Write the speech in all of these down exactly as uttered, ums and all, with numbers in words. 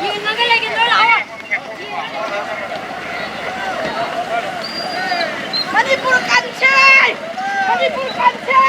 ꯌꯦꯡꯉꯒ ꯂꯩꯒꯦ, ꯅꯣꯏ ꯂꯥꯛꯑꯣ꯫ ꯃꯅꯤꯄꯨꯔ ꯀꯟꯁꯦ! ꯃꯅꯤꯄꯨꯔ ꯀꯟꯁꯦ!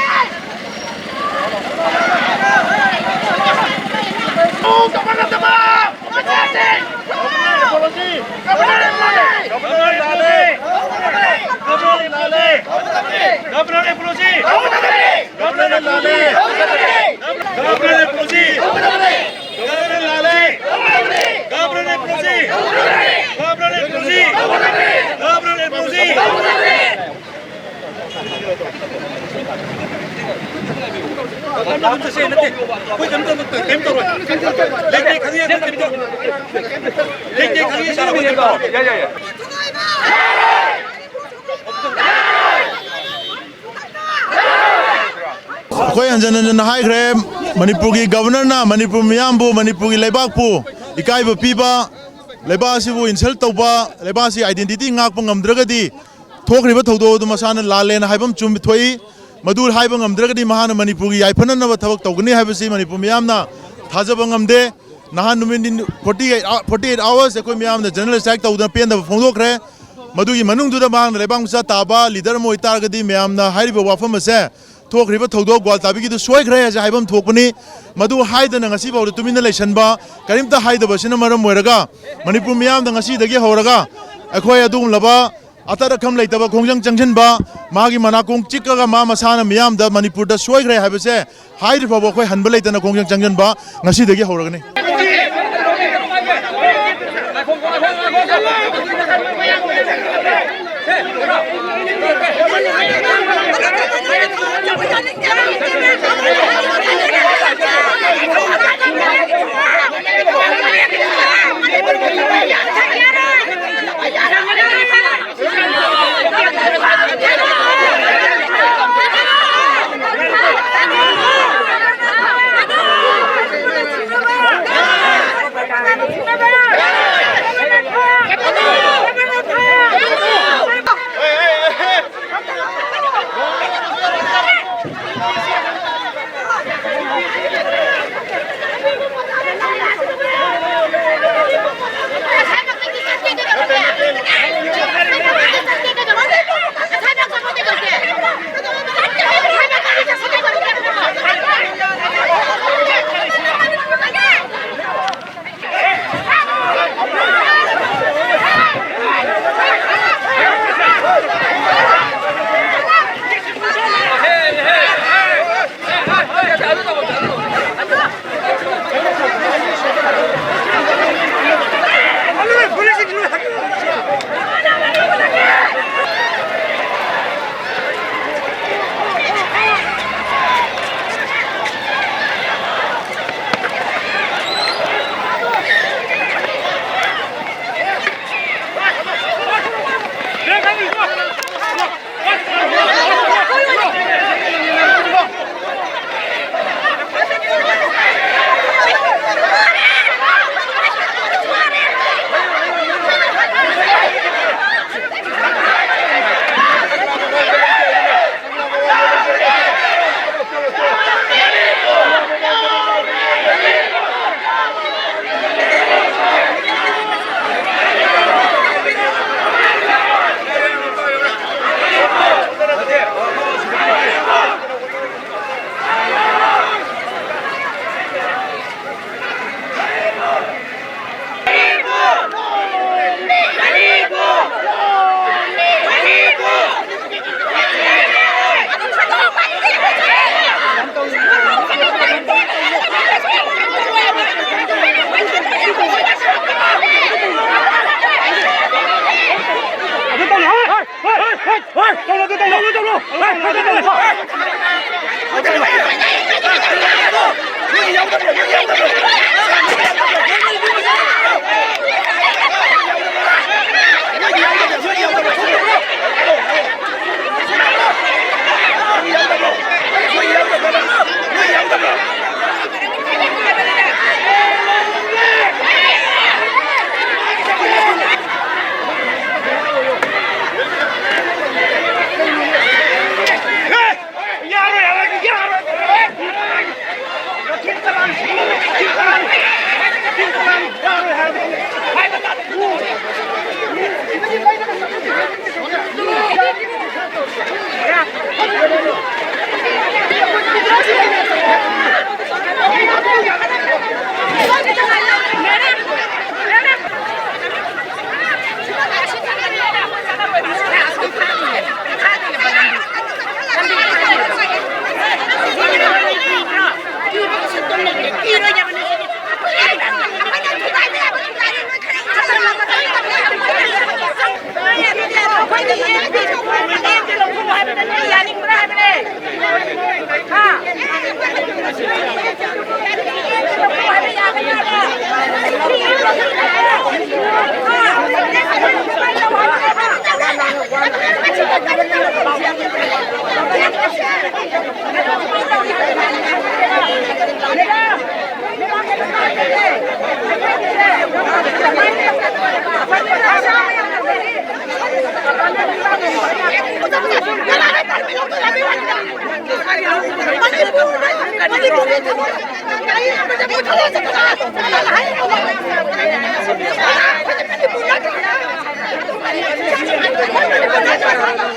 ꯑꯩꯈꯣꯏ ꯍꯟꯖꯟ ꯍꯟꯖꯟꯅ ꯍꯥꯏꯈ꯭ꯔꯦ, ꯃꯅꯤꯄꯨꯔꯒꯤ ꯒꯕꯔꯅꯔꯅ ꯃꯅꯤꯄꯨꯔ ꯃꯤꯌꯥꯝꯕꯨ, ꯃꯅꯤꯄꯨꯔꯒꯤ ꯂꯩꯕꯥꯛꯄꯨ ꯏꯀꯥꯏꯕ ꯄꯤꯕ, ꯂꯩꯕꯥꯛ ꯑꯁꯤꯕꯨ ꯏꯟꯁꯜ ꯇꯧꯕ, ꯂꯩꯕꯥꯛ ꯑꯁꯤ ꯑꯥꯏꯗꯦꯟꯇꯤꯇꯤ ꯉꯥꯛꯄ ꯉꯝꯗ꯭ꯔꯒꯗꯤ ꯊꯣꯛꯈ꯭ꯔꯤꯕ ꯊꯧꯗꯣꯛ ꯑꯗꯨ ꯃꯁꯥꯅ ꯂꯥꯜꯂꯦꯅ ꯍꯥꯏꯕ ꯑꯃ ꯆꯨꯝ ꯊꯣꯛꯏ꯫ ꯃꯗꯨ ꯍꯥꯏꯕ ꯉꯝꯗ꯭ꯔꯒꯗꯤ ꯃꯍꯥꯛꯅ ꯃꯅꯤꯄꯨꯔꯒꯤ ꯌꯥꯏꯐꯅꯅꯕ ꯊꯕꯛ ꯇꯧꯒꯅꯤ ꯍꯥꯏꯕꯁꯤ ꯃꯅꯤꯄꯨꯔ ꯃꯤꯌꯥꯝꯅ ꯊꯥꯖꯕ ꯉꯝꯗꯦ꯫ ꯅꯍꯥꯟ ꯅꯨꯃꯤꯠ ꯅꯤ-, forty eight, forty eight hours ꯑꯩꯈꯣꯏ ꯃꯤꯌꯥꯝꯅ ꯖꯦꯅꯔꯦꯜ ꯁ꯭ꯇ꯭ꯔꯥꯏꯛ ꯇꯧꯗꯨꯅ ꯄꯦꯟꯗꯕ ꯐꯣꯡꯗꯣꯛꯈ꯭ꯔꯦ꯫ ꯃꯗꯨꯒꯤ ꯃꯅꯨꯡꯗꯨꯗ ꯃꯍꯥꯛꯅ ꯂꯩꯕꯥꯛ ꯃꯆꯥ ꯇꯥꯕ ꯂꯤꯗꯔ ꯑꯃ ꯑꯣꯏꯇꯥꯔꯒꯗꯤ ꯃꯌꯥꯝꯅ ꯍꯥꯏꯔꯤꯕ ꯋꯥꯐꯝ ꯑꯁꯦ, ꯊꯣꯛꯈ꯭ꯔꯤꯕ ꯊꯧꯗꯣꯛ ꯒ꯭ꯋꯥꯜ ꯇꯥꯕꯤꯒꯤꯗꯨ ꯁꯣꯏꯈ꯭ꯔꯦ ꯍꯥꯏꯁꯦ ꯍꯥꯏꯐꯝ ꯊꯣꯛꯄꯅꯤ꯫ ꯃꯗꯨ ꯍꯥꯏꯗꯅ ꯉꯁꯤꯐꯥꯎꯗ ꯇꯨꯃꯤꯟꯅ ꯂꯩꯁꯟꯕ, ꯀꯔꯤꯝꯇ ꯍꯥꯏꯗꯕꯁꯤꯅ ꯃꯔꯝ ꯑꯣꯏꯔꯒ ꯃꯅꯤꯄꯨꯔ ꯃꯤꯌꯥꯝꯗ ꯉꯁꯤꯗꯒꯤ ꯍꯧꯔꯒ ꯑꯩꯈꯣꯏ ꯑꯗꯨꯒꯨꯝꯂꯕ ꯑꯇꯠ ꯑꯈꯝ ꯂꯩꯇꯕ ꯈꯣꯡꯖꯪ ꯆꯪꯁꯤꯟꯕ, ꯃꯥꯒꯤ ꯃꯅꯥꯀꯣꯡ ꯆꯤꯛꯑꯒ ꯃꯥ ꯃꯁꯥꯅ ꯃꯤꯌꯥꯝꯗ ꯃꯅꯤꯄꯨꯔꯗ ꯁꯣꯏꯈ꯭ꯔꯦ ꯍꯥꯏꯕꯁꯦ ꯍꯥꯏꯗ꯭ꯔꯤ ꯐꯥꯎꯕ ꯑꯩꯈꯣꯏ ꯍꯟꯕ ꯂꯩꯇꯅ ꯈꯣꯡꯖꯪ ꯆꯪꯁꯤꯟꯕ ꯉꯁꯤꯗꯒꯤ ꯍꯧꯔꯒꯅꯤ꯫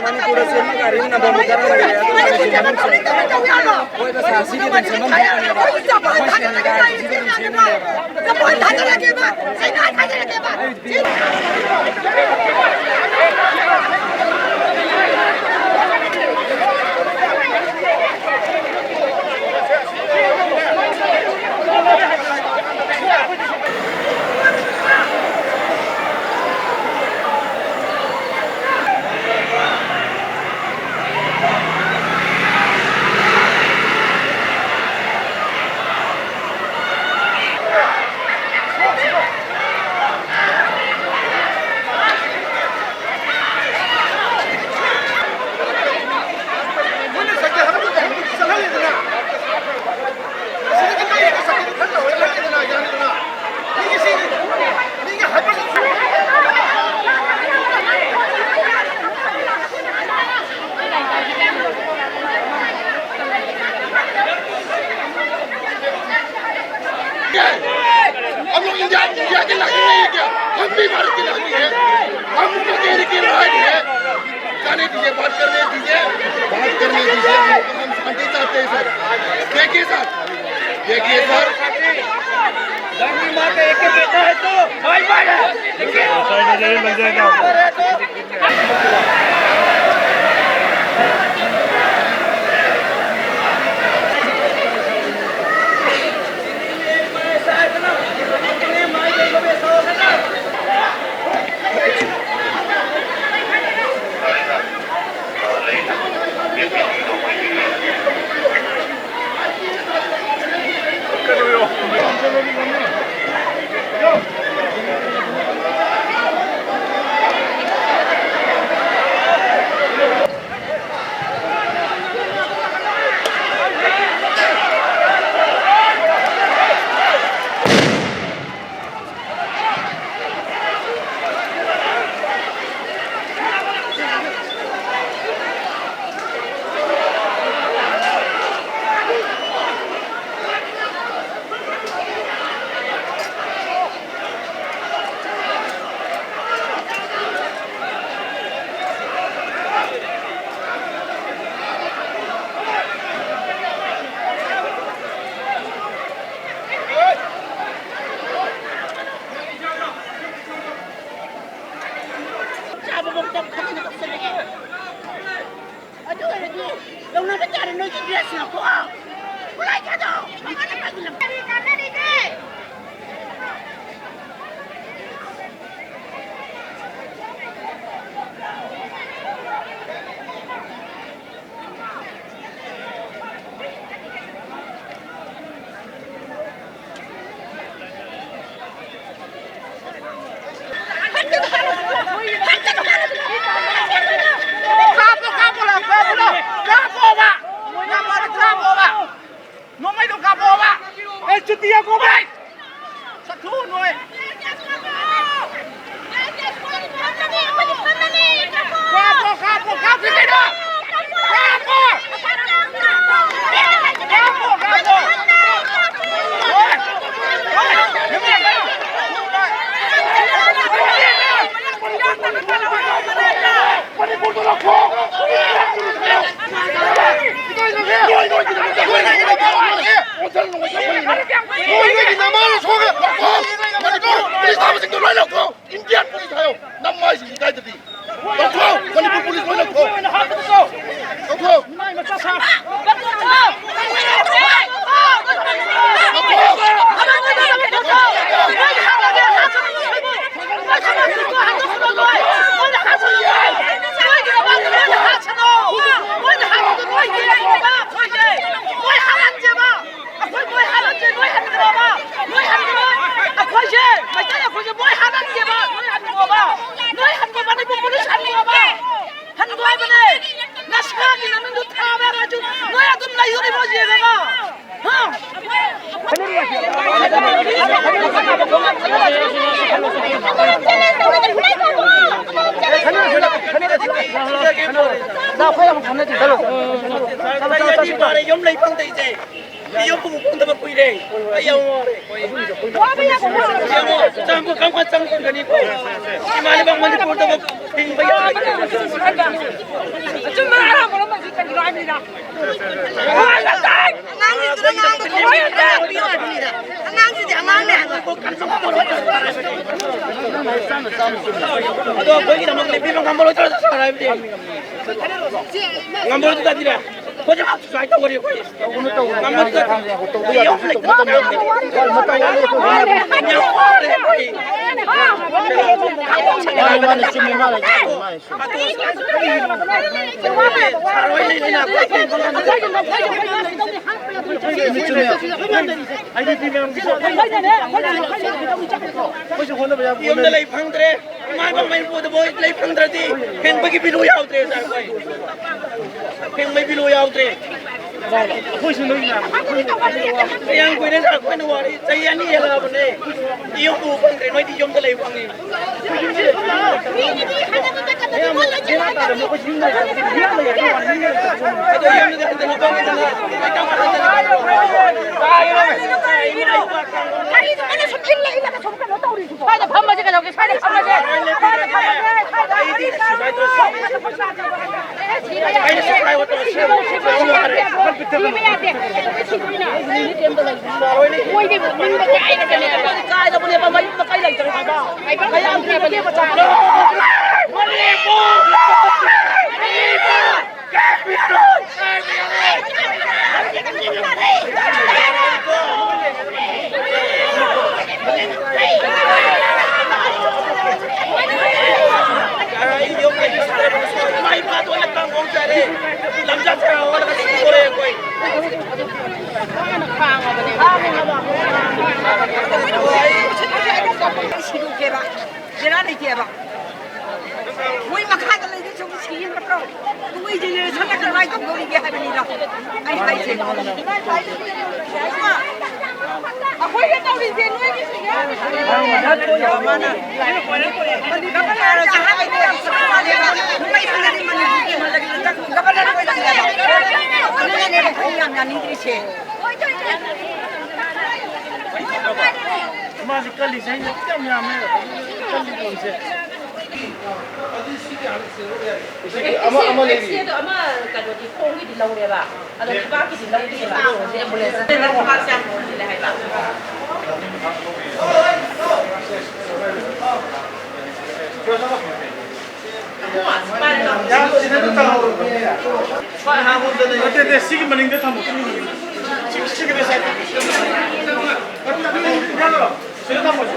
ꯃꯅꯤꯄꯨꯔꯗ ꯆꯦꯟꯕ ꯒꯥꯔꯤ ꯎꯅꯕ ꯑꯃ ꯆꯠꯂꯝꯃꯦ꯫ ꯑꯗꯨ ꯒꯥꯔꯤꯁꯤ ꯃꯅꯨꯡ ꯆꯪꯉꯛꯄ꯫ ꯃꯣꯏ ꯃꯁꯥ ꯑꯁꯤꯒꯤ ꯑꯗꯨꯝ ꯁꯦꯝꯐꯝ ꯊꯣꯛꯄꯅꯦꯕ꯫ ꯑꯩꯈꯣꯏ ꯁꯦꯝꯕ ꯒꯥꯔꯤꯁꯤꯒꯤ ꯑꯗꯨꯝ ꯁꯦꯝꯃꯤꯅꯦꯕ꯫ ꯊꯥꯖꯔꯒꯦꯕ, ꯆꯩꯅꯥ ꯊꯥꯖꯔꯒꯦꯕ꯫ हम लोग इंडिया, इंडिया के नागरिक नहीं है क्या? हम भी भारत के नागरिक हैं। हम उनको कहने की राइट है। जाने दीजिए, बात करने दीजिए, बात करने दीजिए। हम, हम शांति चाहते हैं सर। देखिए सर, देखिए सर। धरती माँ का एक ही बेटा है तो भाई भाई है। साइड हो जाइए, लग जाएगा। ꯂꯧꯅꯕ ꯇꯥꯔꯦ ꯅꯣꯏꯒꯤ ꯗ꯭ꯔꯦꯁ ꯂꯧꯊꯣꯛꯑꯣ꯫ ꯈꯨꯠꯂꯥꯏ ꯊꯥꯗꯣꯛꯑꯣ꯫ ꯃꯉꯥꯗ ꯄꯥꯏꯁꯤꯜꯂꯣ꯫ ꯀꯔꯤ ꯀꯥꯟꯅꯔꯤꯒꯦ? ꯀꯥꯞꯄꯣ, ꯀꯥꯞꯄꯣ, ꯂꯥꯎ, ꯀꯥꯞꯄꯣ, ꯂꯥꯎ, ꯀꯥꯞꯄꯣꯕ! ꯀꯥꯞꯄꯣꯕ! ꯅꯣꯡꯃꯩꯗꯣ ꯀꯥꯞꯄꯣꯕ! ꯑꯦ, ꯆꯨꯇꯤ ꯌꯥꯀꯣꯕ! ꯆꯠꯊꯣꯛꯑꯣ ꯅꯣꯏ! ꯀꯥꯞꯄꯣ, ꯀꯥꯞꯄꯣ, ꯀꯥꯞꯄꯣ ꯀꯩꯅꯣ! ꯀꯥꯞꯄꯣ! ꯀꯥꯞꯄꯣ, ꯀꯥꯞꯄꯣ! ꯍꯣꯏ! ꯍꯣꯏ! ꯃꯅꯤꯄꯨꯔꯗ ꯂꯧꯊꯣꯛ! ꯅꯣꯏ ꯅꯣꯏꯒꯤꯗꯃꯛꯇ ꯑꯩꯈꯣꯏ ꯂꯩꯔꯤꯕ ꯐꯥꯎꯕꯗꯒꯤ ꯑꯣꯟꯁꯤꯟ ꯑꯣꯟꯁꯤꯟ ꯅꯣꯏ ꯅꯣꯏꯒꯤ ꯅꯃꯥꯅ ꯁꯣꯛꯑꯒ ꯂꯧꯊꯣꯛ! ꯃꯅꯤꯄꯨꯔ ꯄꯨꯂꯤꯁ ꯊꯥꯕꯁꯤꯡꯗꯣ ꯂꯣꯏ ꯂꯧꯊꯣꯛ! ꯏꯟꯗꯤꯌꯥꯟ ꯄꯨꯂꯤꯁ ꯍꯥꯏꯌꯣ! ꯅꯃꯥꯏꯁꯤꯡ ꯏꯀꯥꯏꯗꯕꯤ! ꯂꯧꯊꯣꯛ! ꯃꯅꯤꯄꯨꯔ ꯄꯨꯂꯤꯁ ꯂꯣꯏ ꯂꯧꯊꯣꯛ! ꯂꯧꯊꯣꯛ! ꯑꯩꯈꯣꯏ ꯃꯣꯏ ꯍꯥꯠꯍꯟꯁꯦ, ꯅꯣꯏ ꯍꯟꯒꯅꯣꯕ! ꯅꯣꯏ ꯍꯟꯒꯅꯣ! ꯑꯩꯈꯣꯏꯁꯦ, ꯃꯩꯇꯩ ꯑꯩꯈꯣꯏꯁꯦ ꯃꯣꯏ ꯍꯥꯠꯍꯟꯁꯦꯕ! ꯅꯣꯏ ꯍꯟꯒꯅꯣꯕ! ꯅꯣꯏ ꯍꯟꯒꯣ, ꯃꯅꯤꯄꯨꯔ ꯄꯨꯂꯤꯁ ꯍꯟꯒꯅꯣꯕ! ꯍꯟꯒꯣ ꯍꯥꯏꯕꯅꯦ! ꯅꯁꯥꯒꯤ ꯅꯃꯤꯡꯗꯣ ꯊꯥꯕ ꯌꯥꯔꯣꯏꯁꯨ ꯅꯣꯏ ꯑꯗꯨꯝ ꯂꯩꯗꯣꯔꯤꯕꯣ ꯌꯦꯡꯉꯒ? ꯍꯥ? ꯌꯨꯝ ꯂꯩ ꯐꯪꯗꯦ ꯏꯆꯦ꯫ ꯌꯨꯝ ꯄꯨꯕ ꯐꯪꯗꯕ ꯀꯨꯏꯔꯦ꯫ ꯑꯩ ꯌꯥꯝ ꯋꯥꯔꯦ꯫ ꯋꯥꯕ ꯌꯥꯕ ꯋꯥꯕ ꯌꯥꯕ꯫ ꯆꯪꯕ ꯀꯔꯝ ꯀꯥꯟ ꯆꯪꯉꯛꯀꯅꯤꯀꯣ? ꯏꯃꯥꯟꯅꯕ ꯃꯅꯤꯄꯨꯔꯗ ꯑꯃꯨꯛ ꯍꯤꯡꯕ ꯌꯥꯔꯣꯏ꯫ ꯑꯆꯨꯝꯕ ꯑꯔꯥꯟꯕ ꯂꯣꯝꯗꯗꯤ ꯀꯔꯤꯅꯣ ꯍꯥꯏꯕꯅꯤꯗ꯫ ꯑꯉꯥꯡꯁꯤꯡꯗꯨꯅ ꯉꯥꯡꯕ ꯊꯃꯣꯏ ꯑꯝꯇ ꯂꯥꯛꯄꯤꯌꯨ ꯍꯥꯏꯕꯅꯤꯗ꯫ ꯑꯉꯥꯡꯁꯤꯗꯤ ꯑꯉꯥꯡꯅꯦ ꯍꯥꯏꯕ꯫ ꯑꯗꯣ ꯑꯩꯈꯣꯏꯒꯤꯗꯃꯛ ꯂꯦꯞꯄꯤꯕ ꯉꯝꯃꯔꯣꯏꯗ꯭ꯔꯣ ꯁꯥꯔ ꯍꯥꯏꯕꯗꯤ? ꯉꯝꯃꯔꯣꯏꯗ꯭ꯔꯣ ꯇꯥꯕꯤꯔꯦ? ꯍꯧꯖꯤꯛꯃꯛ ꯁꯨꯃꯥꯏꯅ ꯇꯧꯒꯅꯤ ꯑꯩꯈꯣꯏ꯫ ꯉꯝꯅꯕ ꯆꯠꯀꯅꯤ꯫ ꯌꯥꯝ ꯋꯥꯔꯦ ꯑꯩꯈꯣꯏ꯫ ꯃꯥꯅꯦ, ꯃꯥꯅꯦ, ꯆꯨꯝꯃꯤ, ꯃꯥꯅꯦ, ꯆꯨꯝꯃꯤ, ꯃꯥꯅꯦ, ꯆꯨꯝꯃꯤ꯫ ꯌꯨꯝꯗ ꯂꯩ ꯐꯪꯗ꯭ꯔꯦ꯫ ꯏꯃꯥ ꯏꯄꯥ ꯃꯩ ꯄꯨꯗꯕ ꯂꯩ ꯐꯪꯗ꯭ꯔꯗꯤ ꯍꯤꯡꯕꯒꯤ ꯚꯦꯂꯨ ꯌꯥꯎꯗ꯭ꯔꯦ ꯁꯥꯔ ꯑꯩꯈꯣꯏ꯫ ꯍꯤꯡꯕꯒꯤ ꯚꯦꯂꯨ ꯌꯥꯎꯗ꯭ꯔꯦ꯫ ꯌꯥꯝ ꯀꯨꯏꯔꯦ ꯁꯥꯔ ꯑꯩꯈꯣꯏꯅ ꯋꯥꯔꯤ ꯆꯍꯤ ꯑꯅꯤ ꯍꯦꯜꯂꯛꯑꯕꯅꯦ꯫ ꯌꯨꯝ ꯎꯕ ꯐꯪꯗ꯭ꯔꯦ, ꯅꯣꯏꯗꯤ ꯌꯨꯝꯗ ꯂꯩꯕ ꯐꯪꯉꯤ꯫ ꯑꯗꯣ ꯌꯨꯝꯗꯗꯤ ꯍꯟꯖꯤꯜꯂꯨ ꯐꯪꯉꯤꯗꯅ꯫ ꯀꯔꯤꯅꯣ ꯃꯣꯏꯅ ꯁꯨꯝ ꯏꯜꯂ ꯏꯜꯂꯒ ꯁꯨꯝ ꯀꯩꯅꯣ ꯇꯧꯔꯤꯁꯤꯕꯣ? ꯁ꯭ꯋꯥꯏꯗ ꯐꯝꯃꯁꯦ ꯀꯩꯗꯧꯒꯦ? ꯁ꯭ꯋꯥꯏꯗ ꯐꯝꯃꯁꯦ꯫ ꯁ꯭ꯋꯥꯏꯗ ꯐꯝꯃꯁꯦ꯫ ꯁ꯭ꯋꯥꯏꯗ ꯐꯝꯃꯁꯦ꯫ ꯑꯩꯅ ꯁꯤ ꯍꯥꯏꯕ ꯇꯧꯔꯁꯤ꯫ ꯁꯤꯕ ꯌꯥꯗꯦ꯫ ꯃꯣꯏꯗꯤ ꯅꯤꯡꯕ ꯀꯥꯏꯔꯕꯅꯦꯕ꯫ ꯃꯌꯨꯝꯗ ꯀꯩ ꯂꯩꯇ꯭ꯔꯦ ꯍꯥꯏꯕ? ꯃꯌꯥꯝ ꯅꯦꯝꯕ ꯆꯥꯕ꯫ ꯁꯤꯗꯣꯛꯀꯦꯕ꯫ ꯕꯦꯔꯥ ꯂꯩꯇꯦꯕ꯫ ꯃꯣꯏ ꯃꯈꯥꯗ ꯂꯩꯗꯣꯏ ꯁꯔꯨꯛ ꯁꯤꯒꯤ ꯅꯠꯇ꯭ꯔꯣ? ꯇꯨꯡꯒꯤ ꯖꯦꯅꯦꯔꯦꯁꯟꯗ ꯀꯃꯥꯏꯅ ꯇꯧꯗꯧꯔꯤꯒꯦ ꯍꯥꯏꯕꯅꯤꯗ ꯑꯩ ꯍꯥꯏꯁꯦ꯫ ꯑꯩꯈꯣꯏꯅ ꯇꯧꯔꯤꯁꯦ ꯅꯣꯏꯒꯤ ꯁꯤꯒ ꯒꯚꯔꯅꯔ ꯑꯣꯏꯔꯝꯃꯦꯕ꯫ ꯒꯚꯔꯅꯔ ꯑꯣꯏꯔꯝꯃꯦꯕ꯫ ꯑꯗꯨꯅꯅꯦ ꯑꯩꯈꯣꯏ ꯌꯥꯝ ꯌꯥꯅꯤꯡꯗ꯭ꯔꯤꯁꯦ꯫ ꯃꯥꯁꯦ ꯀꯜꯂꯤꯁꯦ ꯑꯩꯅ ꯌꯥꯝ ꯌꯥꯝꯃꯦ꯫ ꯀꯜꯂꯤ ꯂꯣꯟꯁꯦ꯫ ꯑꯃ, ꯑꯃ ꯂꯩꯔꯤ꯫ ꯑꯦꯛꯁꯔꯦꯗꯣ ꯑꯃ ꯀꯩꯅꯣꯗꯤ ꯈꯣꯡꯒꯤꯗꯤ ꯂꯧꯔꯦꯕ꯫ ꯑꯗꯣ ꯈꯨꯕꯥꯛꯀꯤꯗꯤ ꯂꯧꯗꯦꯕ꯫ ꯑꯦꯝꯕꯨꯂꯦꯟꯁ ꯈꯨꯕꯥꯛꯁꯦ ꯌꯥꯝ ꯊꯤꯜꯂꯦ ꯍꯥꯏꯕ꯫ ꯑꯕꯨꯡꯉꯣ, ꯑꯁꯤ ꯄꯥꯏꯔꯒ ꯌꯥꯝ ꯁꯤꯗ ꯑꯗꯨꯝ ꯇꯧꯍꯧꯔꯣ꯫ ꯅꯠꯇꯦ, ꯅꯠꯇꯦ, ꯁꯤꯒꯤ ꯃꯅꯤꯡꯗ ꯊꯝꯃꯣ, ꯁꯤꯒꯤ ꯃꯅꯤꯡꯗ꯫ ꯁꯤ-, ꯁꯤꯒꯤ ꯁꯥꯏꯗ꯫ ꯁꯤꯗ ꯊꯝꯃꯣ, ꯁꯤ꯫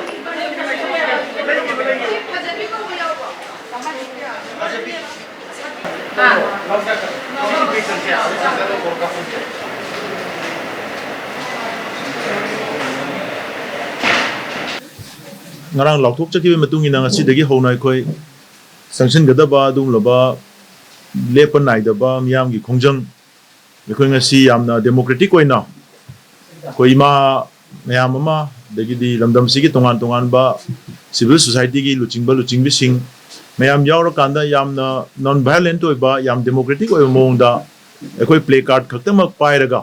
ꯉꯔꯥꯡ ꯂꯥꯎꯊꯣꯛꯆꯈꯤꯕꯒꯤ ꯃꯇꯨꯡ ꯏꯟꯅ ꯉꯁꯤꯗꯒꯤ ꯍꯧꯅ ꯑꯩꯈꯣꯏ ꯆꯪꯁꯤꯟꯒꯗꯕ ꯑꯗꯨꯒꯨꯝꯂꯕ ꯂꯦꯞꯄ ꯅꯥꯏꯗꯕ ꯃꯤꯌꯥꯝꯒꯤ ꯈꯣꯡꯖꯪ, ꯑꯩꯈꯣꯏ ꯉꯁꯤ ꯌꯥꯝꯅ democratic ꯑꯣꯏꯅ ꯑꯩꯈꯣꯏ ꯏꯃꯥ ꯃꯌꯥꯝ ꯑꯃ, ꯑꯗꯒꯤꯗꯤ ꯂꯝꯗꯝꯁꯤꯒꯤ ꯇꯣꯉꯥꯟ ꯇꯣꯉꯥꯟꯕ civil society ꯒꯤ ꯂꯨꯆꯤꯡꯕ ꯂꯨꯆꯤꯡꯕꯤꯁꯤꯡ ꯃꯌꯥꯝ ꯌꯥꯎꯔꯀꯥꯟꯗ ꯌꯥꯝꯅ non violent ꯑꯣꯏꯕ, ꯌꯥꯝ democratic ꯑꯣꯏꯕ ꯃꯑꯣꯡꯗ ꯑꯩꯈꯣꯏ play card ꯈꯛꯇꯃꯛ ꯄꯥꯏꯔꯒ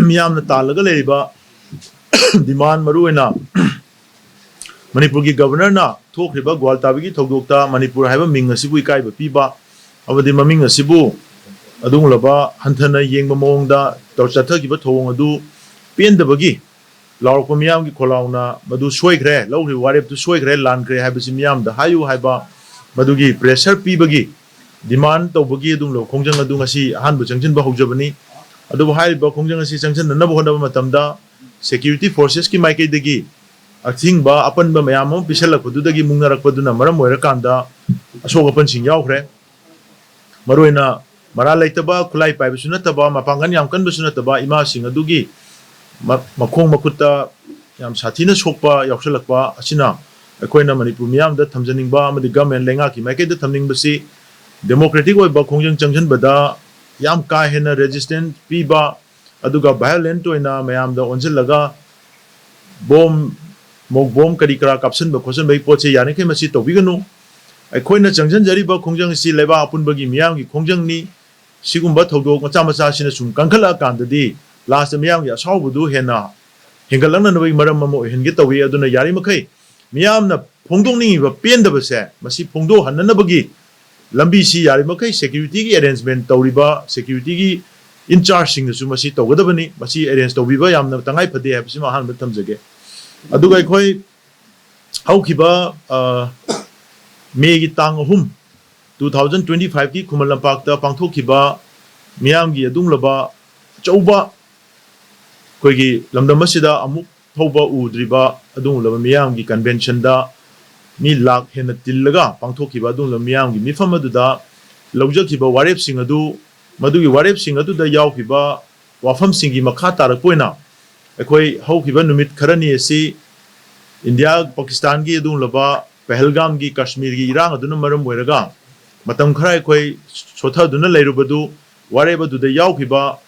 ꯃꯤꯌꯥꯝꯅ ꯇꯥꯜꯂꯒ ꯂꯩꯔꯤꯕ demand, ꯃꯔꯨꯑꯣꯏꯅ ꯃꯅꯤꯄꯨꯔꯒꯤ Governor ꯅ ꯊꯣꯛꯈ꯭ꯔꯤꯕ ꯒ꯭ꯋꯥꯜꯇꯥꯕꯤꯒꯤ ꯊꯧꯗꯣꯛꯇ ꯃꯅꯤꯄꯨꯔ ꯍꯥꯏꯕ ꯃꯤꯡ ꯑꯁꯤꯕꯨ ꯏꯀꯥꯏꯕ ꯄꯤꯕ ꯑꯃꯗꯤ ꯃꯃꯤꯡ ꯑꯁꯤꯕꯨ ꯑꯗꯨꯒꯨꯝꯂꯕ ꯍꯟꯊꯅ ꯌꯦꯡꯕ ꯃꯑꯣꯡꯗ ꯇꯧ-, ꯆꯠꯊꯈꯤꯕ ꯊꯧꯑꯣꯡ ꯑꯗꯨ ꯄꯦꯟꯗꯕꯒꯤ ꯂꯥꯎꯔꯛꯄ ꯃꯤꯌꯥꯝꯒꯤ ꯈꯣꯜꯂꯥꯎꯅ ꯃꯗꯨ ꯁꯣꯏꯈ꯭ꯔꯦ, ꯂꯧꯈ꯭ꯔꯤꯕ ꯋꯥꯔꯦꯞꯇꯨ ꯁꯣꯏꯈ꯭ꯔꯦ, ꯂꯥꯟꯈ꯭ꯔꯦ ꯍꯥꯏꯕꯁꯤ ꯃꯤꯌꯥꯝꯗ ꯍꯥꯏꯌꯨ ꯍꯥꯏꯕ ꯃꯗꯨꯒꯤ pressure ꯄꯤꯕꯒꯤ demand ꯇꯧꯕꯒꯤ ꯑꯗꯨꯒꯨꯝꯂꯕ ꯈꯣꯡꯖꯪ ꯑꯗꯨ ꯉꯁꯤ ꯑꯍꯥꯟꯕ ꯆꯪꯁꯤꯟꯕ ꯍꯧꯖꯕꯅꯤ꯫ ꯑꯗꯨꯕꯨ ꯍꯥꯏꯔꯤꯕ ꯈꯣꯡꯖꯪ ꯑꯁꯤ ꯆꯪꯁꯤꯟꯅꯅꯕ ꯍꯣꯠꯅꯕ ꯃꯇꯝꯗ security forces ꯀꯤ ꯃꯥꯏꯀꯩꯗꯒꯤ ꯑꯊꯤꯡꯕ ꯑꯄꯟꯕ ꯃꯌꯥꯝ ꯑꯃ ꯄꯤꯁꯜꯂꯛꯄꯗꯨꯗꯒꯤ ꯃꯨꯛꯅꯔꯛꯄꯗꯨꯅ ꯃꯔꯝ ꯑꯣꯏꯔꯀꯥꯟꯗ ꯑꯁꯣꯛ ꯑꯄꯟꯁꯤꯡ ꯌꯥꯎꯈ꯭ꯔꯦ꯫ ꯃꯔꯨꯑꯣꯏꯅ ꯃꯔꯥꯜ ꯂꯩꯇꯕ, ꯈꯨꯠꯂꯥꯏ ꯄꯥꯏꯕꯁꯨ ꯅꯠꯇꯕ, ꯃꯄꯥꯡꯒꯜ ꯌꯥꯝ ꯀꯟꯕꯁꯨ ꯅꯠꯇꯕ ꯏꯃꯥꯁꯤꯡ ꯑꯗꯨꯒꯤ ꯃ-, ꯃꯈꯣꯡ ꯃꯈꯨꯠꯇ ꯌꯥꯝ ꯁꯥꯊꯤꯅ ꯁꯣꯛꯄ ꯌꯥꯎꯁꯜꯂꯛꯄ ꯑꯁꯤꯅ ꯑꯩꯈꯣꯏꯅ ꯃꯅꯤꯄꯨꯔ ꯃꯤꯌꯥꯝꯗ ꯊꯝꯖꯅꯤꯡꯕ ꯑꯃꯗꯤ government ꯂꯩꯉꯥꯛꯀꯤ ꯃꯥꯏꯀꯩꯗ ꯊꯝꯅꯤꯡꯕꯁꯤ, democratic ꯑꯣꯏꯕ ꯈꯣꯡꯖꯪ ꯆꯪꯁꯤꯟꯕꯗ ꯌꯥꯝ ꯀꯥ ꯍꯦꯟꯅ resistance ꯄꯤꯕ, ꯑꯗꯨꯒ violent ꯑꯣꯏꯅ ꯃꯌꯥꯝꯗ ꯑꯣꯟꯁꯤꯜꯂꯒ ꯕꯣꯝ, ꯃꯣꯛ ꯕꯣꯝ ꯀꯔꯤ ꯀꯔꯥ ꯀꯥꯞꯁꯤꯟꯕ ꯈꯣꯠꯆꯤꯟꯕꯒꯤ ꯄꯣꯠꯁꯦ ꯌꯥꯔꯤꯈꯩ ꯃꯁꯤ ꯇꯧꯕꯤꯒꯅꯨ꯫ ꯑꯩꯈꯣꯏꯅ ꯆꯪꯁꯤꯟꯖꯔꯤꯕ ꯈꯣꯡꯖꯪ ꯑꯁꯤ ꯂꯩꯕꯥꯛ ꯑꯄꯨꯟꯕꯒꯤ ꯃꯤꯌꯥꯝꯒꯤ ꯈꯣꯡꯖꯪꯅꯤ꯫ ꯁꯤꯒꯨꯝꯕ ꯊꯧꯗꯣꯛ ꯃꯆꯥ ꯃꯆꯥꯁꯤꯅ ꯁꯨꯝ ꯀꯟꯈꯠꯂꯛꯑꯀꯥꯟꯗꯗꯤ last ꯃꯤꯌꯥꯝꯒꯤ ꯑꯁꯥꯎꯕꯗꯨ ꯍꯦꯟꯅ ꯍꯦꯟꯒꯠꯂꯛꯅꯅꯕꯒꯤ ꯃꯔꯝ ꯑꯃ ꯑꯣꯏꯍꯟꯒꯦ ꯇꯧꯏ꯫ ꯑꯗꯨꯅ ꯌꯥꯔꯤꯃꯈꯩ ꯃꯤꯌꯥꯝꯅ ꯐꯣꯡꯗꯣꯛꯅꯤꯡꯉꯤꯕ ꯄꯦꯟꯗꯕꯁꯦ ꯃꯁꯤ ꯐꯣꯡꯗꯣꯛꯍꯟꯅꯅꯕꯒꯤ ꯂꯝꯕꯤꯁꯤ ꯌꯥꯔꯤꯃꯈꯩ security ꯒꯤ arrangement ꯇꯧꯔꯤꯕ security ꯒꯤ in charge ꯁꯤꯡꯅꯁꯨ ꯃꯁꯤ ꯇꯧꯒꯗꯕꯅꯤ꯫ ꯃꯁꯤ arrange ꯇꯧꯕꯤꯕ ꯌꯥꯝꯅ ꯇꯉꯥꯏ ꯐꯗꯦ ꯍꯥꯏꯕꯁꯤꯃ ꯑꯍꯥꯟꯕꯗ ꯊꯝꯖꯒꯦ꯫ ꯑꯗꯨꯒ ꯑꯩꯈꯣꯏ ꯍꯧꯈꯤꯕ, ꯑ, ꯃꯦꯒꯤ ꯇꯥꯡ ꯑꯍꯨꯝ, two thousand twenty five ꯀꯤ ꯈꯨꯃꯟ ꯂꯝꯄꯥꯛꯇ ꯄꯥꯡꯊꯣꯛꯈꯤꯕ ꯃꯤꯌꯥꯝꯒꯤ ꯑꯗꯨꯒꯨꯝꯂꯕ ꯑꯆꯧꯕ, ꯑꯩꯈꯣꯏꯒꯤ ꯂꯝꯗꯝ ꯑꯁꯤꯗ ꯑꯃꯨꯛ ꯐꯥꯎꯕ ꯎꯗ꯭ꯔꯤꯕ ꯑꯗꯨꯒꯨꯝꯂꯕ ꯃꯤꯌꯥꯝꯒꯤ convention ꯗ ꯃꯤ ꯂꯥꯈ ꯍꯦꯟꯅ ꯇꯤꯜꯂꯒ ꯄꯥꯡꯊꯣꯛꯈꯤꯕ ꯑꯗꯨꯒꯨꯝꯂꯕ ꯃꯤꯌꯥꯝꯒꯤ ꯃꯤꯐꯝ ꯑꯗꯨꯗ ꯂꯧꯖꯈꯤꯕ ꯋꯥꯔꯦꯞꯁꯤꯡ ꯑꯗꯨ, ꯃꯗꯨꯒꯤ ꯋꯥꯔꯦꯞꯁꯤꯡ ꯑꯗꯨꯗ ꯌꯥꯎꯈꯤꯕ ꯋꯥꯐꯝꯁꯤꯡꯒꯤ ꯃꯈꯥ ꯇꯥꯔꯛꯄ ꯑꯣꯏꯅ, ꯑꯩꯈꯣꯏ ꯍꯧꯈꯤꯕ ꯅꯨꯃꯤꯠ ꯈꯔꯅꯤ ꯑꯁꯤ ꯏꯟꯗꯤꯌꯥ ꯄꯥꯀꯤꯁꯇꯥꯟꯒꯤ ꯑꯗꯨꯒꯨꯝꯂꯕ ꯄꯍꯜꯒꯥꯝꯒꯤ ꯀꯥꯁꯃꯤꯔꯒꯤ ꯏꯔꯥꯡ ꯑꯗꯨꯅ ꯃꯔꯝ ꯑꯣꯏꯔꯒ ꯃꯇꯝ ꯈꯔ ꯑꯩꯈꯣꯏ ꯁꯣꯊꯗꯨꯅ ꯂꯩꯔꯨꯕꯗꯨ, ꯋꯥꯔꯦꯞ ꯑꯗꯨꯗ ꯌꯥꯎꯈꯤꯕ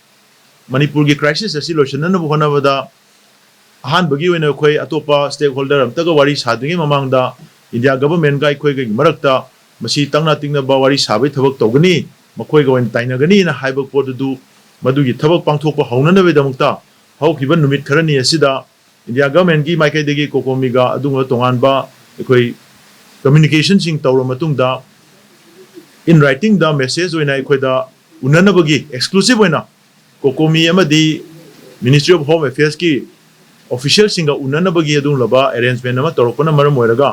ꯃꯅꯤꯄꯨꯔꯒꯤ crisis ꯑꯁꯤ ꯂꯣꯏꯁꯤꯟꯅꯅꯕ ꯍꯣꯠꯅꯕꯗ ꯑꯍꯥꯟꯕꯒꯤ ꯑꯣꯏꯅ ꯑꯩꯈꯣꯏ ꯑꯇꯣꯞꯄ stakeholder ꯑꯝꯇꯒ ꯋꯥꯔꯤ ꯁꯥꯗ꯭ꯔꯤꯉꯩ ꯃꯃꯥꯡꯗ ꯏꯟꯗꯤꯌꯥ government ꯒ ꯑꯩꯈꯣꯏꯒꯤ ꯃꯔꯛꯇ ꯃꯁꯤ ꯇꯛꯅ ꯇꯤꯛꯅꯕ ꯋꯥꯔꯤ ꯁꯥꯕꯒꯤ ꯊꯕꯛ ꯇꯧꯒꯅꯤ, ꯃꯈꯣꯏꯒ ꯑꯣꯏꯅ ꯇꯥꯏꯅꯒꯅꯤꯅ ꯍꯥꯏꯕ ꯄꯣꯠ ꯑꯗꯨ, ꯃꯗꯨꯒꯤ ꯊꯕꯛ ꯄꯥꯡꯊꯣꯛꯄ ꯍꯧꯅꯅꯕꯒꯤꯗꯃꯛꯇ ꯍꯧꯈꯤꯕ ꯅꯨꯃꯤꯠ ꯈꯔꯅꯤ ꯑꯁꯤꯗ ꯏꯟꯗꯤꯌꯥ government ꯀꯤ ꯃꯥꯏꯀꯩꯗꯒꯤ ꯀꯣꯀꯣꯃꯤꯒ ꯑꯗꯨꯒꯨꯝꯕ ꯇꯣꯉꯥꯟꯕ ꯑꯩꯈꯣꯏ communication ꯁꯤꯡ ꯇꯧꯔꯕ ꯃꯇꯨꯡꯗ, in writing ꯗ message ꯑꯣꯏꯅ ꯑꯩꯈꯣꯏꯗ ꯎꯅꯅꯕꯒꯤ exclusive ꯑꯣꯏꯅ ꯀꯣꯀꯣꯃꯤ ꯑꯃꯗꯤ Ministry of Home Affairs ꯀꯤ official ꯁꯤꯡꯒ ꯎꯅꯅꯕꯒꯤ ꯑꯗꯨꯒꯨꯝꯂꯕ arrangement ꯑꯃ ꯇꯧꯔꯛꯄꯅ ꯃꯔꯝ ꯑꯣꯏꯔꯒ,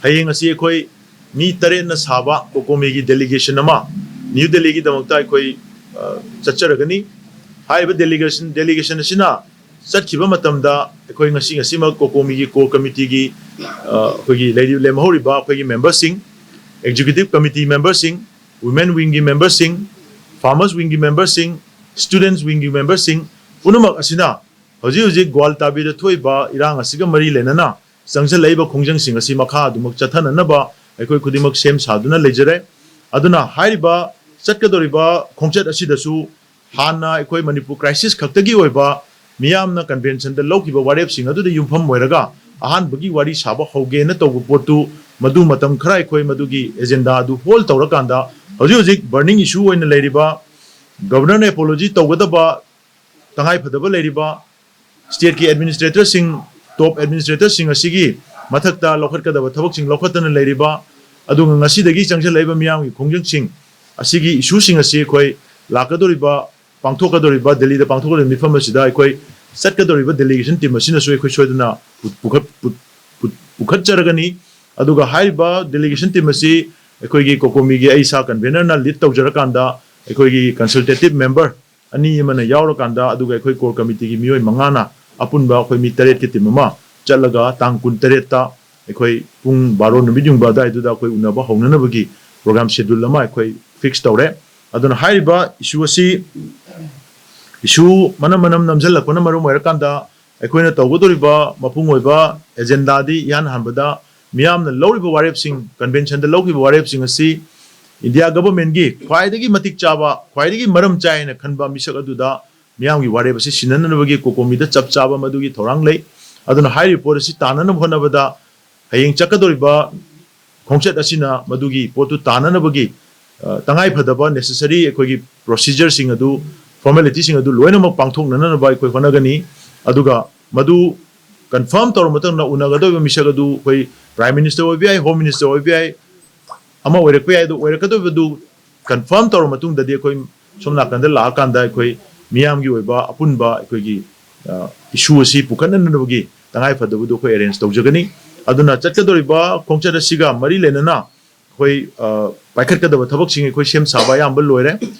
ꯍꯌꯦꯡ ꯑꯁꯤ ꯑꯩꯈꯣꯏ ꯃꯤ ꯇꯔꯦꯠꯅ ꯁꯥꯕ ꯀꯣꯀꯣꯃꯤꯒꯤ delegation ꯑꯃ ꯅ꯭ꯌꯨ ꯗꯦꯜꯂꯤꯒꯤꯗꯃꯛꯇ ꯑꯩꯈꯣꯏ, ꯑ, ꯆꯠꯆꯔꯒꯅꯤ꯫ ꯍꯥꯏꯔꯤꯕ delegation, delegation ꯑꯁꯤꯅ ꯆꯠꯈꯤꯕ ꯃꯇꯝꯗ ꯑꯩꯈꯣꯏ ꯉꯁꯤ, ꯉꯁꯤꯃꯛ ꯀꯣꯀꯣꯃꯤꯒꯤ core committee ꯒꯤ, ꯑ, ꯑꯩꯈꯣꯏꯒꯤ ꯂꯩꯔꯤ-, ꯂꯦꯝꯍꯧꯔꯤꯕ ꯑꯩꯈꯣꯏꯒꯤ member ꯁꯤꯡ, executive committee member ꯁꯤꯡ, women wing ꯒꯤ member ꯁꯤꯡ, farmers wing ꯒꯤ member ꯁꯤꯡ, students wing ꯒꯤ member ꯁꯤꯡ ꯄꯨꯝꯅꯃꯛ ꯑꯁꯤꯅ ꯍꯧꯖꯤꯛ ꯍꯧꯖꯤꯛ ꯒ꯭ꯋꯥꯜꯇꯥꯕꯤꯗ ꯊꯣꯛꯏꯕ ꯏꯔꯥꯡ ꯑꯁꯤꯒ ꯃꯔꯤ ꯂꯩꯅꯅ ꯆꯪꯁꯤꯜꯂꯛꯏꯕ ꯈꯣꯡꯖꯪꯁꯤꯡ ꯑꯁꯤ ꯃꯈꯥ ꯑꯗꯨꯃꯛ ꯆꯠꯊꯅꯅꯕ ꯑꯩꯈꯣꯏ ꯈꯨꯗꯤꯡꯃꯛ ꯁꯦꯝ ꯁꯥꯗꯨꯅ ꯂꯩꯖꯔꯦ꯫ ꯑꯗꯨꯅ ꯍꯥꯏꯔꯤꯕ ꯆꯠꯀꯗꯧꯔꯤꯕ ꯈꯣꯡꯆꯠ ꯑꯁꯤꯗꯁꯨ ꯍꯥꯟꯅ ꯑꯩꯈꯣꯏ ꯃꯅꯤꯄꯨꯔ crisis ꯈꯛꯇꯒꯤ ꯑꯣꯏꯕ ꯃꯤꯌꯥꯝꯅ convention ꯗ ꯂꯧꯈꯤꯕ ꯋꯥꯔꯦꯞꯁꯤꯡ ꯑꯗꯨꯗ ꯌꯨꯝꯐꯝ ꯑꯣꯏꯔꯒ ꯑꯍꯥꯟꯕꯒꯤ ꯋꯥꯔꯤ ꯁꯥꯕ ꯍꯧꯒꯦꯅ ꯇꯧꯕ ꯄꯣꯠꯇꯨ, ꯃꯗꯨ ꯃꯇꯝ ꯈꯔ ꯑꯩꯈꯣꯏ ꯃꯗꯨꯒꯤ agenda ꯑꯗꯨ hold ꯇꯧꯔꯀꯥꯟꯗ, ꯍꯧꯖꯤꯛ ꯍꯧꯖꯤꯛ burning issue ꯑꯣꯏꯅ ꯂꯩꯔꯤꯕ, governor ꯅ apology ꯇꯧꯒꯗꯕ ꯇꯉꯥꯏ ꯐꯗꯕ ꯂꯩꯔꯤꯕ state ꯀꯤ administrator ꯁꯤꯡ, top administrator ꯁꯤꯡ ꯑꯁꯤꯒꯤ ꯃꯊꯛꯇ ꯂꯧꯈꯠꯀꯗꯕ ꯊꯕꯛꯁꯤꯡ ꯂꯧꯈꯠꯇꯅ ꯂꯩꯔꯤꯕ, ꯑꯗꯨꯒ ꯉꯁꯤꯗꯒꯤ ꯆꯪꯁꯤꯜꯂꯛꯏꯕ ꯃꯤꯌꯥꯝꯒꯤ ꯈꯣꯡꯖꯪꯁꯤꯡ ꯑꯁꯤꯒꯤ issue ꯁꯤꯡ ꯑꯁꯤ ꯑꯩꯈꯣꯏ ꯂꯥꯛꯀꯗꯧꯔꯤꯕ, ꯄꯥꯡꯊꯣꯛꯀꯗꯧꯔꯤꯕ, ꯗꯦꯜꯂꯤꯗ ꯄꯥꯡꯊꯣꯛꯀꯗꯧꯔꯤꯕ ꯃꯤꯐꯝ ꯑꯁꯤꯗ ꯑꯩꯈꯣꯏ ꯆꯠꯀꯗꯧꯔꯤꯕ delegation team ꯑꯁꯤꯅꯁꯨ ꯑꯩꯈꯣꯏ ꯁꯣꯏꯗꯅ ꯄꯨ-, ꯄꯨꯈꯠ-, ꯄꯨ-, ꯄꯨ-, ꯄꯨꯈꯠꯆꯔꯒꯅꯤ꯫ ꯑꯗꯨꯒ ꯍꯥꯏꯔꯤꯕ delegation team ꯑꯁꯤ ꯑꯩꯈꯣꯏꯒꯤ ꯀꯣꯀꯣꯃꯤꯒꯤ ꯑꯩ ꯏꯁꯥ ꯀꯟꯚꯦꯅꯔꯅ ꯂꯤꯗ ꯇꯧꯖꯔꯀꯥꯟꯗ ꯑꯩꯈꯣꯏꯒꯤ ꯀꯟꯁꯜꯇꯦꯇꯤꯚ ꯃꯦꯝꯕꯔ ꯑꯅꯤ ꯑꯃꯅ ꯌꯥꯎꯔꯀꯥꯟꯗ, ꯑꯗꯨꯒ ꯑꯩꯈꯣꯏ ꯀꯣꯔ ꯀꯃꯤꯇꯤꯒꯤ ꯃꯤꯑꯣꯏ ꯃꯉꯥꯅ ꯑꯄꯨꯟꯕ ꯑꯩꯈꯣꯏ ꯃꯤ ꯇꯔꯦꯠꯀꯤ ꯇꯤꯝ ꯑꯃ ꯆꯠꯂꯒ ꯇꯥꯡ ꯀꯨꯟꯇꯔꯦꯠꯇ ꯑꯩꯈꯣꯏ ꯄꯨꯡ ꯕꯥꯔꯣ ꯅꯨꯃꯤꯠ ꯌꯨꯡꯕ ꯑꯗꯨꯋꯥꯏꯗꯨꯗ ꯑꯩꯈꯣꯏ ꯎꯅꯕ ꯍꯧꯅꯅꯕꯒꯤ ꯄ꯭ꯔꯣꯒ꯭ꯔꯥꯝ ꯁꯦꯗ꯭ꯌꯨꯜ ꯑꯃ ꯑꯩꯈꯣꯏ ꯐꯤꯛꯁ ꯇꯧꯔꯦ꯫ ꯑꯗꯨꯅ ꯍꯥꯏꯔꯤꯕ ꯏꯁꯨ ꯑꯁꯤ, ꯏꯁꯨ ꯃꯅꯝ ꯃꯅꯝ ꯅꯝꯁꯤꯜꯂꯛꯄꯅ ꯃꯔꯝ ꯑꯣꯏꯔꯀꯥꯟꯗ ꯑꯩꯈꯣꯏꯅ ꯇꯧꯒꯗꯧꯔꯤꯕ ꯃꯄꯨꯡ ꯑꯣꯏꯕ ꯑꯦꯖꯦꯟꯗꯥꯗꯤ ꯏꯍꯥꯟ ꯍꯥꯟꯕꯗ ꯃꯤꯌꯥꯝꯅ ꯂꯧꯔꯤꯕ ꯋꯥꯔꯦꯞꯁꯤꯡ, ꯀꯟꯚꯦꯟꯁꯟꯗ ꯂꯧꯈꯤꯕ ꯋꯥꯔꯦꯞꯁꯤꯡ ꯑꯁꯤ ꯏꯟꯗꯤꯌꯥ ꯒꯚꯔꯟꯃꯦꯟꯠꯀꯤ ꯈ꯭ꯋꯥꯏꯗꯒꯤ ꯃꯇꯤꯛ ꯆꯥꯕ, ꯈ꯭ꯋꯥꯏꯗꯒꯤ ꯃꯔꯝ ꯆꯥꯏ ꯍꯥꯏꯅ ꯈꯟꯕ ꯃꯤꯁꯛ ꯑꯗꯨꯗ ꯃꯤꯌꯥꯝꯒꯤ ꯋꯥꯔꯦꯞ ꯑꯁꯤ ꯁꯤꯟꯅꯅꯕꯒꯤ ꯀꯣꯀꯣꯃꯤꯗ ꯆꯞ ꯆꯥꯕ ꯃꯗꯨꯒꯤ ꯊꯧꯔꯥꯡ ꯂꯩ꯫ ꯑꯗꯨꯅ ꯍꯥꯏꯔꯤꯕ ꯄꯣꯠ ꯑꯁꯤ ꯇꯥꯟꯅꯅꯕ ꯍꯣꯠꯅꯕꯗ ꯍꯌꯦꯡ ꯆꯠꯀꯗꯧꯔꯤꯕ ꯈꯣꯡꯆꯠ ꯑꯁꯤꯅ ꯃꯗꯨꯒꯤ ꯄꯣꯠꯇꯨ ꯇꯥꯟꯅꯅꯕꯒꯤ, ꯑ, ꯇꯉꯥꯏ ꯐꯗꯕ ꯅꯦꯁꯦꯁꯔꯤ ꯑꯩꯈꯣꯏꯒꯤ ꯄ꯭ꯔꯣꯁꯤꯖꯔꯁꯤꯡ ꯑꯗꯨ, ꯐꯣꯔꯃꯦꯂꯤꯇꯤꯁꯤꯡ ꯑꯗꯨ ꯂꯣꯏꯅꯃꯛ ꯄꯥꯡꯊꯣꯛꯅꯅꯕ ꯑꯩꯈꯣꯏ ꯍꯣꯠꯅꯒꯅꯤ꯫ ꯑꯗꯨꯒ ꯃꯗꯨ ꯀꯟꯐꯥꯔꯝ ꯇꯧꯔꯕ ꯃꯇꯨꯡꯗ ꯎꯅꯒꯗꯧꯔꯤꯕ ꯃꯤꯁꯛ ꯑꯗꯨ ꯑꯩꯈꯣꯏ ꯄ꯭ꯔꯥꯏꯝ ꯃꯤꯅꯤꯁꯇꯔ ꯑꯣꯏꯕ ꯌꯥꯏ, ꯍꯣꯝ ꯃꯤꯅꯤꯁꯇꯔ ꯑꯣꯏꯕ ꯌꯥꯏ, ꯑꯃ ꯑꯣꯏꯔꯛꯄ ꯌꯥꯏ꯫ ꯑꯗꯨ ꯑꯣꯏꯔꯛꯀꯗꯧꯔꯤꯕꯗꯨ ꯀꯟꯐꯥꯔꯝ ꯇꯧꯔꯕ ꯃꯇꯨꯡꯗꯗꯤ ꯑꯩꯈꯣꯏ ꯁꯣꯝ ꯅꯥꯀꯟꯗ ꯂꯥꯛꯑꯀꯥꯟꯗ ꯑꯩꯈꯣꯏ ꯃꯤꯌꯥꯝꯒꯤ ꯑꯣꯏꯕ ꯑꯄꯨꯟꯕ ꯑꯩꯈꯣꯏꯒꯤ, ꯑ, ꯏꯁꯨ ꯑꯁꯤ ꯄꯨꯈꯠꯅꯅꯕꯒꯤ ꯇꯉꯥꯏ ꯐꯗꯕꯗꯨ ꯑꯩꯈꯣꯏ ꯑꯦꯔꯦꯟꯖ ꯇꯧꯖꯒꯅꯤ꯫ ꯑꯗꯨꯅ ꯆꯠꯀꯗꯧꯔꯤꯕ ꯈꯣꯡꯆꯠ ꯑꯁꯤꯒ ꯃꯔꯤ ꯂꯩꯅꯅ ꯑꯩꯈꯣꯏ, ꯑ, ꯄꯥꯏꯈꯠꯀꯗꯕ ꯊꯕꯛꯁꯤꯡ ꯑꯩꯈꯣꯏ ꯁꯦꯝ ꯁꯥꯕ ꯑꯌꯥꯝꯕ ꯂꯣꯏꯔꯦ꯫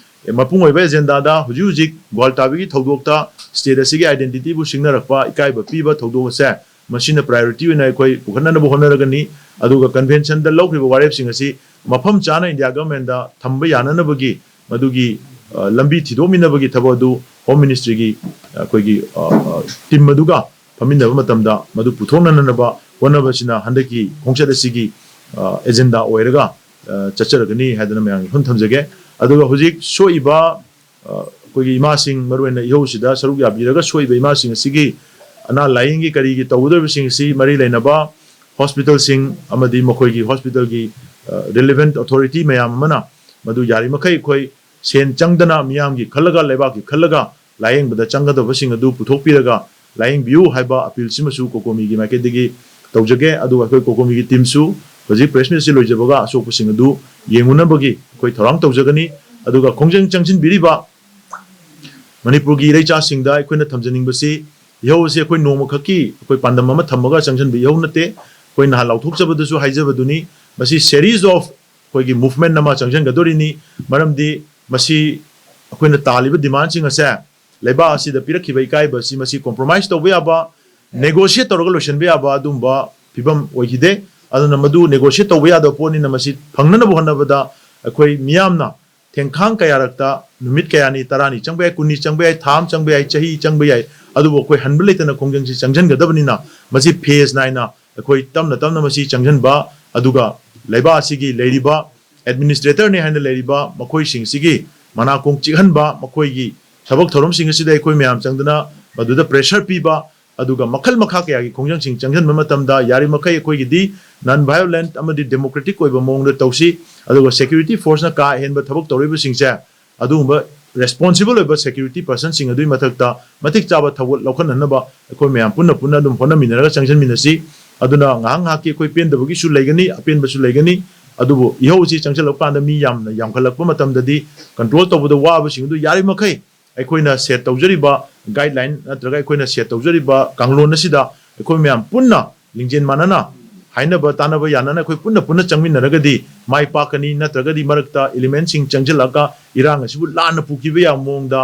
ꯑꯦ, ꯃꯄꯨꯡ ꯑꯣꯏꯕ ꯑꯦꯖꯦꯟꯗꯥꯗ ꯍꯧꯖꯤꯛ ꯍꯧꯖꯤꯛ ꯒ꯭ꯋꯥꯜꯇꯥꯕꯤꯒꯤ ꯊꯧꯗꯣꯛꯇ ꯁ꯭ꯇꯦꯠ ꯑꯁꯤꯒꯤ ꯑꯥꯏꯗꯦꯟꯇꯤꯇꯤꯕꯨ ꯁꯤꯡꯅꯔꯛꯄ, ꯏꯀꯥꯏꯕ ꯄꯤꯕ ꯊꯧꯗꯣꯛ ꯑꯁꯦ ꯃꯁꯤꯅ ꯄ꯭ꯔꯥꯏꯌꯣꯔꯤꯇꯤ ꯑꯣꯏꯅ ꯑꯩꯈꯣꯏ ꯄꯨꯈꯠꯅꯅꯕ ꯍꯣꯠꯅꯔꯒꯅꯤ꯫ ꯑꯗꯨꯒ ꯀꯟꯚꯦꯟꯁꯟꯗ ꯂꯧꯈ꯭ꯔꯤꯕ ꯋꯥꯔꯦꯞꯁꯤꯡ ꯑꯁꯤ ꯃꯐꯝ ꯆꯥꯅ ꯏꯟꯗꯤꯌꯥ ꯒꯚꯔꯟꯃꯦꯟꯗ ꯊꯝꯕ ꯌꯥꯅꯅꯕꯒꯤ ꯃꯗꯨꯒꯤ, ꯑ, ꯂꯝꯕꯤ ꯊꯤꯗꯣꯛꯃꯤꯟꯅꯕꯒꯤ ꯊꯕꯛ ꯑꯗꯨ ꯍꯣꯝ ꯃꯤꯅꯤꯁꯇ꯭ꯔꯤꯒꯤ, ꯑ, ꯑꯩꯈꯣꯏꯒꯤ, ꯑ, ꯑ, ꯇꯤꯝ ꯑꯗꯨꯒ ꯐꯝꯃꯤꯟꯅꯕ ꯃꯇꯝꯗ ꯃꯗꯨ ꯄꯨꯊꯣꯛꯅꯅꯕ ꯍꯣꯠꯅꯕꯁꯤꯅ ꯍꯟꯗꯛꯀꯤ ꯈꯣꯡꯆꯠ ꯑꯁꯤꯒꯤ, ꯑ, ꯑꯦꯖꯦꯟꯗꯥ ꯑꯣꯏꯔꯒ, ꯑ, ꯆꯠꯆꯔꯒꯅꯤ ꯍꯥꯏꯗꯅ ꯃꯌꯥꯝꯒꯤ ꯃꯐꯝ ꯊꯝꯖꯒꯦ꯫ ꯑꯗꯨꯒ ꯍꯧꯖꯤꯛ ꯁꯣꯛꯏꯕ, ꯑ, ꯑꯩꯈꯣꯏꯒꯤ ꯏꯃꯥꯁꯤꯡ, ꯃꯔꯨꯑꯣꯏꯅ ꯏꯍꯧꯁꯤꯗ ꯁꯔꯨꯛ ꯌꯥꯕꯤꯔꯒ ꯁꯣꯛꯏꯕ ꯏꯃꯥꯁꯤꯡ ꯑꯁꯤꯒꯤ ꯑꯅꯥ ꯂꯥꯏꯌꯦꯡꯒꯤ ꯀꯔꯤꯒꯤ ꯇꯧꯒꯗꯧꯔꯤꯕꯁꯤꯡ ꯑꯁꯤ ꯃꯔꯤ ꯂꯩꯅꯕ ꯍꯣꯁꯄꯤꯇꯥꯜꯁꯤꯡ ꯑꯃꯗꯤ ꯃꯈꯣꯏꯒꯤ ꯍꯣꯁꯄꯤꯇꯥꯜꯒꯤ, ꯑ, ꯔꯤꯂꯤꯚꯦꯟꯠ ꯑꯣꯊꯣꯔꯤꯇꯤ ꯃꯌꯥꯝ ꯑꯃꯅ ꯃꯗꯨ ꯌꯥꯔꯤꯃꯈꯩ ꯑꯩꯈꯣꯏ ꯁꯦꯟ ꯆꯪꯗꯅ ꯃꯤꯌꯥꯝꯒꯤ ꯈꯜꯂꯒ, ꯂꯩꯕꯥꯛꯀꯤ ꯈꯜꯂꯒ ꯂꯥꯏꯌꯦꯡꯕꯗ ꯆꯪꯒꯗꯕꯁꯤꯡ ꯑꯗꯨ ꯄꯨꯊꯣꯛꯄꯤꯔꯒ ꯂꯥꯏꯌꯦꯡꯕꯤꯌꯨ ꯍꯥꯏꯕ ꯑꯄꯤꯜꯁꯤꯃꯁꯨ ꯀꯣꯀꯣꯃꯤꯒꯤ ꯃꯥꯏꯀꯩꯗꯒꯤ ꯇꯧꯖꯒꯦ꯫ ꯑꯗꯨꯒ ꯑꯩꯈꯣꯏ ꯀꯣꯀꯣꯃꯤꯒꯤ ꯇꯤꯝꯁꯨ ꯍꯧꯖꯤꯛ ꯄ꯭ꯔꯦꯁ ꯃꯤꯠꯁꯤ ꯂꯣꯏꯖꯕꯒ ꯑꯁꯣꯛꯄꯁꯤꯡ ꯑꯗꯨ ꯌꯦꯡꯉꯨꯅꯕꯒꯤ ꯑꯩꯈꯣꯏ ꯊꯧꯔꯥꯡ ꯇꯧꯖꯒꯅꯤ꯫ ꯑꯗꯨꯒ ꯈꯣꯡꯖꯪ ꯆꯪꯁꯤꯟꯕꯤꯔꯤꯕ ꯃꯅꯤꯄꯨꯔꯒꯤ ꯏꯔꯩꯆꯥꯁꯤꯡꯗ ꯑꯩꯈꯣꯏꯅ ꯊꯝꯖꯅꯤꯡꯕꯁꯤ, ꯏꯍꯧ ꯑꯁꯤ ꯑꯩꯈꯣꯏ ꯅꯣꯡꯃꯈꯛꯀꯤ ꯑꯩꯈꯣꯏ ꯄꯥꯟꯗꯝ ꯑꯃ ꯊꯝꯃꯒ ꯆꯪꯁꯤꯟꯕ ꯏꯍꯧ ꯅꯠꯇꯦ꯫ ꯑꯩꯈꯣꯏ ꯅꯍꯥꯟ ꯂꯥꯎꯊꯣꯛꯆꯕꯗꯁꯨ ꯍꯥꯏꯖꯕꯗꯨꯅꯤ, ꯃꯁꯤ series of ꯑꯩꯈꯣꯏꯒꯤ movement ꯑꯃ ꯆꯪꯁꯤꯟꯒꯗꯣꯔꯤꯅꯤ꯫ ꯃꯔꯝꯗꯤ ꯃꯁꯤ ꯑꯩꯈꯣꯏꯅ ꯇꯥꯜꯂꯤꯕ demandꯁꯤꯡ ꯑꯁꯦ ꯂꯩꯕꯥꯛ ꯑꯁꯤꯗ ꯄꯤꯔꯛꯈꯤꯕ ꯏꯀꯥꯏꯕ ꯑꯁꯤ ꯃꯁꯤ compromise ꯇꯧꯕ ꯌꯥꯕ, negotiate ꯇꯧꯔꯒ ꯂꯣꯏꯁꯤꯟꯕ ꯌꯥꯕ ꯑꯗꯨꯒꯨꯝꯕ ꯐꯤꯕꯝ ꯑꯣꯏꯈꯤꯗꯦ꯫ ꯑꯗꯨꯅ ꯃꯗꯨ negotiate ꯇꯧꯕ ꯌꯥꯗꯕ ꯄꯣꯠꯅꯤꯅ ꯃꯁꯤ ꯐꯪꯅꯅꯕ ꯍꯣꯠꯅꯕꯗ ꯑꯩꯈꯣꯏ ꯃꯤꯌꯥꯝꯅ ꯊꯦꯡꯈꯥꯡ ꯀꯌꯥꯔꯛꯇ ꯅꯨꯃꯤꯠ ꯀꯌꯥꯅꯤ, ꯇꯔꯥꯅꯤ ꯆꯪꯕ ꯌꯥꯏ, ꯀꯨꯟꯅꯤ ꯆꯪꯕ ꯌꯥꯏ, ꯊꯥ ꯑꯃ ꯆꯪꯕ ꯌꯥꯏ, ꯆꯍꯤ ꯆꯪꯕ ꯌꯥꯏ, ꯑꯗꯨꯕꯨ ꯑꯩꯈꯣꯏ ꯍꯟꯕ ꯂꯩꯇꯅ ꯈꯣꯡꯖꯪꯁꯤ ꯆꯪꯁꯤꯟꯒꯗꯕꯅꯤꯅ ꯃꯁꯤ phase ꯅꯥꯏꯅ ꯑꯩꯈꯣꯏ ꯇꯞꯅ ꯇꯞꯅ ꯃꯁꯤ ꯆꯪꯁꯤꯟꯕ, ꯑꯗꯨꯒ ꯂꯩꯕꯥꯛ ꯑꯁꯤꯒꯤ ꯂꯩꯔꯤꯕ administratorꯅꯤ ꯍꯥꯏꯅ ꯂꯩꯔꯤꯕ ꯃꯈꯣꯏꯁꯤꯡꯁꯤꯒꯤ ꯃꯅꯥꯀꯣꯡ ꯆꯤꯛꯍꯟꯕ, ꯃꯈꯣꯏꯒꯤ ꯊꯕꯛ ꯊꯧꯔꯝꯁꯤꯡ ꯑꯁꯤꯗ ꯑꯩꯈꯣꯏ ꯃꯌꯥꯝ ꯆꯪꯗꯨꯅ ꯃꯗꯨꯗ pressure ꯄꯤꯕ, ꯑꯗꯨꯒ ꯃꯈꯜ ꯃꯈꯥ ꯀꯌꯥꯒꯤ ꯈꯣꯡꯖꯪꯁꯤꯡ ꯆꯪꯁꯤꯟꯕ ꯃꯇꯝꯗ ꯌꯥꯔꯤꯃꯈꯩ ꯑꯩꯈꯣꯏꯒꯤꯗꯤ non violent ꯑꯃꯗꯤ democratic ꯑꯣꯏꯕ ꯃꯑꯣꯡꯗ ꯇꯧꯁꯤ꯫ ꯑꯗꯨꯒ security forceꯅ ꯀꯥ ꯍꯦꯟꯕ ꯊꯕꯛ ꯇꯧꯔꯤꯕꯁꯤꯡꯁꯦ ꯑꯗꯨꯒꯨꯝꯕ responsible ꯑꯣꯏꯕ security personꯁꯤꯡ ꯑꯗꯨꯒꯤ ꯃꯊꯛꯇ ꯃꯇꯤꯛ ꯆꯥꯕ ꯊꯧꯒꯜ ꯂꯧꯈꯠꯅꯅꯕ ꯑꯩꯈꯣꯏ ꯃꯌꯥꯝ ꯄꯨꯟꯅ ꯄꯨꯟꯅ ꯑꯗꯨꯝ ꯍꯣꯠꯅꯃꯤꯟꯅꯔꯒ ꯆꯪꯁꯤꯟꯃꯤꯟꯅꯁꯤ꯫ ꯑꯗꯨꯅ ꯉꯥꯏꯍꯥꯛ ꯉꯥꯏꯍꯥꯛꯀꯤ ꯑꯩꯈꯣꯏ ꯄꯦꯟꯗꯕꯒꯤꯁꯨ ꯂꯩꯒꯅꯤ, ꯑꯄꯦꯟꯕꯁꯨ ꯂꯩꯒꯅꯤ, ꯑꯗꯨꯕꯨ ꯏꯍꯧ ꯑꯁꯤ ꯆꯪꯁꯤꯜꯂꯛꯄ ꯀꯥꯟꯗ ꯃꯤ ꯌꯥꯝꯅ ꯌꯥꯝꯈꯠꯂꯛꯄ ꯃꯇꯝꯗꯗꯤ control ꯇꯧꯕꯗ ꯋꯥꯕꯁꯤꯡ ꯑꯗꯨ ꯌꯥꯔꯤꯃꯈꯩ ꯑꯩꯈꯣꯏꯅ set ꯇꯧꯖꯔꯤꯕ guideline ꯅꯠꯇ꯭ꯔꯒ ꯑꯩꯈꯣꯏꯅ set ꯇꯧꯖꯔꯤꯕ ꯀꯥꯡꯂꯣꯟ ꯑꯁꯤꯗ ꯑꯩꯈꯣꯏ ꯃꯌꯥꯝ ꯄꯨꯟꯅ ꯂꯤꯡꯖꯦꯜ ꯃꯥꯟꯅꯅ ꯍꯥꯏꯅꯕ ꯇꯥꯟꯅꯕ ꯌꯥꯅꯅ ꯑꯩꯈꯣꯏ ꯄꯨꯟꯅ ꯄꯨꯟꯅ ꯆꯪꯃꯤꯟꯅꯔꯒꯗꯤ ꯃꯥꯏ ꯄꯥꯛꯀꯅꯤ꯫ ꯅꯠꯇ꯭ꯔꯒꯗꯤ ꯃꯔꯛꯇ elementꯁꯤꯡ ꯆꯪꯁꯤꯜꯂꯛꯑꯒ ꯏꯔꯥꯡ ꯑꯁꯤꯕꯨ ꯂꯥꯟꯅ ꯄꯨꯈꯤꯕ ꯌꯥꯕ ꯃꯑꯣꯡꯗ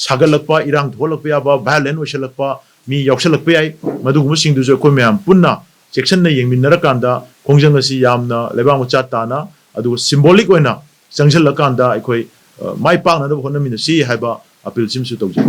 ꯁꯥꯒꯠꯂꯛꯄ, ꯏꯔꯥꯡ ꯊꯣꯛꯍꯜꯂꯛꯄ ꯌꯥꯕ, violent ꯑꯣꯏꯁꯜꯂꯛꯄ, ꯃꯤ ꯌꯥꯎꯁꯜꯂꯛꯄ ꯌꯥꯏ꯫ ꯃꯗꯨꯒꯨꯝꯕꯁꯤꯡꯗꯨꯁꯨ ꯑꯩꯈꯣꯏ ꯃꯌꯥꯝ ꯄꯨꯟꯅ ꯆꯦꯛꯁꯤꯟꯅ ꯌꯦꯡꯃꯤꯟꯅꯔꯀꯥꯟꯗ ꯈꯣꯡꯖꯪ ꯑꯁꯤ ꯌꯥꯝꯅ ꯂꯩꯕꯥꯛ ꯃꯆꯥ ꯇꯥꯅ ꯑꯗꯨꯒ symbolic ꯑꯣꯏꯅ ꯆꯪꯁꯤꯜꯂꯀꯥꯟꯗ ꯑꯩꯈꯣꯏ, ꯑ, ꯃꯥꯏ ꯄꯥꯛꯅꯅꯕ ꯍꯣꯠꯅꯃꯤꯟꯅꯁꯤ ꯍꯥꯏꯕ appealꯁꯤꯃꯁꯨ ꯇꯧꯖꯩ꯫